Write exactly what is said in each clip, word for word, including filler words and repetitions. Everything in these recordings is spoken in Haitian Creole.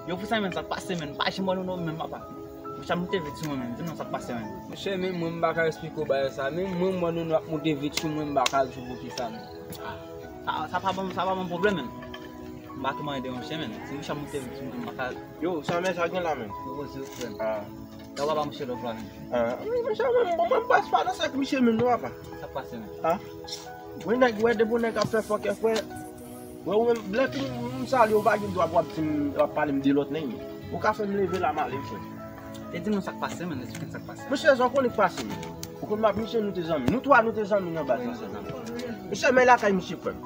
Yo, pou sa menm, sa k pase menm? M pa janm wè Nono menm, papa. Monchè ap moute vit sou mwen menm. Di m non, sa k pase menm? Monchè, menm mwen, m pa ka eksplike w bagay sa. Menm mwen, m wè Nono ap moute vit sou mwen, m pa ka di w poukisa menm. Ah, sa, sa pa ban, sa pa ban pwoblèm menm. M pa tou mande yon chen menm. Se monchè ap moute vit sou mwen, m pa ka. Yo, sa men sa gen la menm? Yo, poze yo, frè m. Ah. Yo, papa, monchè lòv la menm. Ah, wi, monchè, mwen, mwen, mwen, m pase pa nan sa k misye menm non, papa. Sa k pase menm? Ah. Wi, nèg, wè, depi yon nèg ap fè fòkè, frè. Wè, ou menm, lè tou m salye w, ou pa gen dwa pou w ap di m, w ap pale m de lòt nèg. Ou ka fè m leve la, m ale, frè. Te di nou sa k pase, menn, eksplike n sa k pase. Monchè, sa w konnen k pase, menn. Ou konn m ak misye, nou te zanmi. Nou twa, nou te zanmi nan baz la. Monchè, men lakay misye, frè m.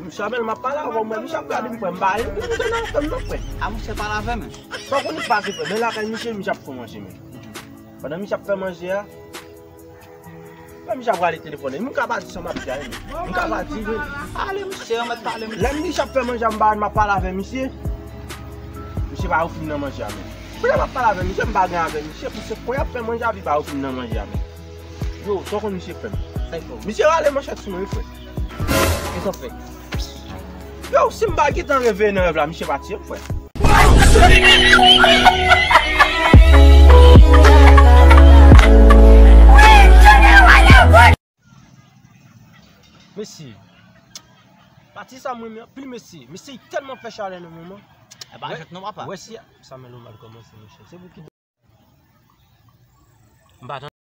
Monchè, men m ap pale avè w, men misye ap gade m, frè m. M pa ale pou m te nan frè m, non, frè. A, monchè, pale avè m. Sa w konnen k pase, frè m. Men lakay misye, misye ap fè manje, menn. Pandan misye ap fè manje a, Lè misye ap rale telefòn nan, m ka pati san m ap di anyen. M ka pati vre. Ale, monchè, ou mèt pale, monchè. Lè misye ap fè manje a, m pa, m ap pale avè misye. Misye pa ofri m nan manje a menm. Kounye a m ap pale avè misye, m pa gen avè misye, pou se kounye a ap fè manje a, pi pa ofri m nan manje a menm. Yo, sa w konn misye fè m? Sa l fè w? Misye rale manchèt sou mwen, wi, frè. Kisa w fè? Yo, si m pa gentan reveye nan rèv la, misye pa tiye m, frè. Mesye. Pati sa m renmen anpil, mesye. Mesye, li tèlman fè chalè nan moman. E pa jwèt non, papa. Wè si sa men lo mal kòmanse, monchè. Se pou ki m pa